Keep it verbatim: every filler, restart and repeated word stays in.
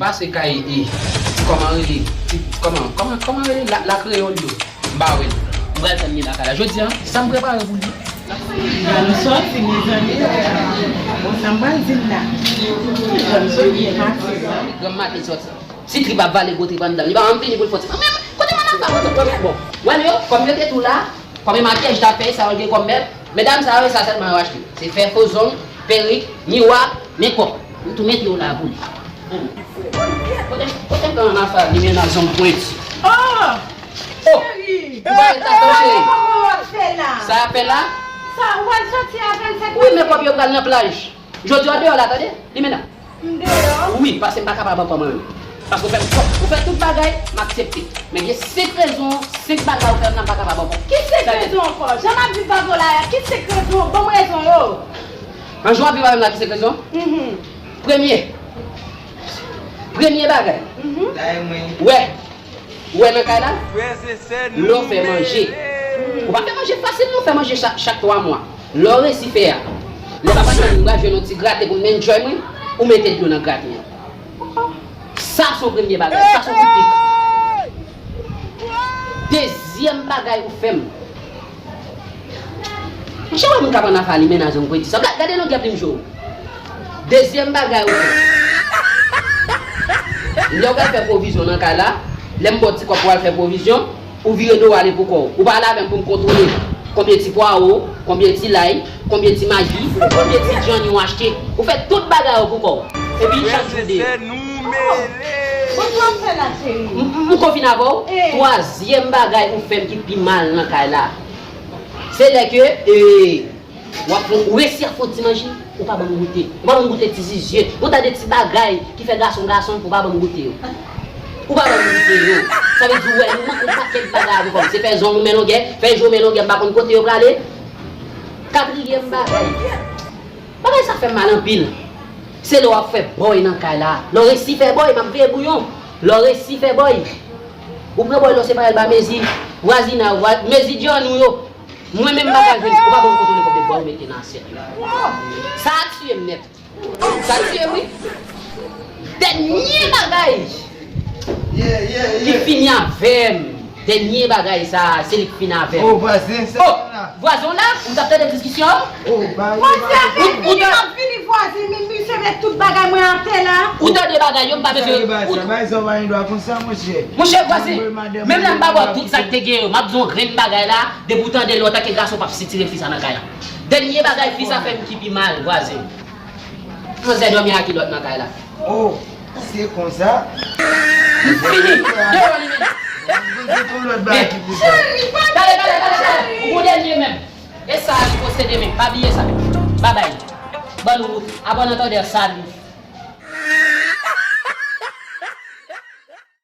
Pase kay e, ti kòman rele, ti kòman, kòman, kòman rele la, la kreyòl yo. M pa wè l. M pral tann li lakay la. Jodi a, sa m prepare pou li. Jan nou sòti, mezanmi. Bon, sa m pral di l la. Jan nou sòti, e pati. Granm maten sòti. Ti trip ap vale gwo trip anndan. Li pa janm fini pou l fè ti. Men, kote mwen ap ba mwen tout premye bon. Wè l yo, kòm yo te tou la, kòm e makyaj t ap fè, sa yo gen kòm mèb. Medam sa yo, e sa sèlman yo achte. Se fè fo zong, perik, miwa, mekòp. Nou tou mete yo la pou li. Kote, kote m pran anafè li mennaj zong pwenti. Oh! Oh! Cheri! Ou pa ret la tou, cheri. Kòman w ap fè la? Sa y ap fè la? Sa, ou pral sòti a vennsenk. Wi, mekòp yo pral nan plaj. Jodi a deyò la, tande? Limena. M deyò? Wi, paske m pa kapab ankò mwen menm. Paske ou fè m twòp. Ou fè tout bagay, m aksepte. Men gen senk rezon, senk bagay ou fè m nan m pa kapab ankò. Ki senk rezon ankò? Jan m ap viv avè w la a, ki senk rezon? Ban m rezon yo. An jan w ap viv avè m la, ki senk rezon? Mhm. Premye. Premye bagay. Mhm. Wè. Ou wè nan kay la? Lè w fè manje. Ou pa fè manje fasil non, fè manje chak, chak twa mwa. Lè w resi fè a, lè papa nan m bral jwenn yon ti graten pou m enjoy mwen, ou mete dlo nan graten an. Sa se yon premye bagay, sa se yon kout pik. Dezyèm bagay ou fè m. Monchè, wè moun k ap ann afè li mennaj an kwe di sa. Gade, gade longè plim je w. Dezyèm bagay ou fè. Lè w pral fè pwovizyon nan kay la, lè m ba w ti kòb pou w al fè pwovizyon, ou vire do w ale pou kò w. Ou pa ale avè m pou m kontwole konbyen ti pwawo, konbyen ti lay, konbyen ti magi, konbyen ti djanni w achte. Ou fè tout bagay yo pou kò w. Epi chak jou de. Bon, sa w ap fè la, cheri? M, m, m konfine avè w. Eh. Twazyèm bagay ou fè m ki pi mal nan kay la. Se lè ke, e, w ap fè, ou resi ap fè yon ti manje, ou pa ban m goute. Ou pa ban m goute ti zizye. Ou tande ti bagay ki fè gason gason, ou pa ban m goute yo. Ou pa ban m goute yo. Sa vle di, ou wè, nou manke yon pakèt bagay avè kòm. Se fè zong ou men longè, fè je w men longè, m pa konn kote yo prale. Katriyèm bagay. Bagay sa fè m mal anpil. Se lè w ap fè bòy nan kay la. Lè w resi fè bòy, m ap veye bouyon. Lè w resi fè bòy. Ou pran bòy la, w separe l pa mezi vwazinay, vwa-, mezi djann ou yo. Mwen menm m pa ka jwenn, ou pa ban m kontwole konbyen bòy ou mete nan asyèt yo. Sa a tiye m nèt. Sa tiye m wi. Dènye bagay ki fini avè m. Dènye bagay sa a, se li k fini avè m. Oh, vwazen, se la. Vwazen w la, ou t ap tande diskisyon? Oh, ba yo, vwazen, ba yo. Vini, m ap vini, vwazen, men misye met tout bagay mwen atè la. Ou tande bagay yo, m pa bezwen. Bay sa, bay sa, bay dwa konsa, monchè. Monchè, vwazen, menm lè m pa ba w tout sa k te gen yo, m ap di w yon grenn bagay la, depi w tande lè w tanke gason p ap sitire fi sa nan kay la. Dènye bagay fi sa fè m ki pi mal, vwazen. Manzè dòmi ak kilòt nan kay la. Oh, se konsa. M fini. Deyò li menm. Gade, gade, gade, gade. Ou gon dènye menm. E sa a li posede men. Pa bliye sa. Babay. Ban nou wout. Abòne an tande, salut.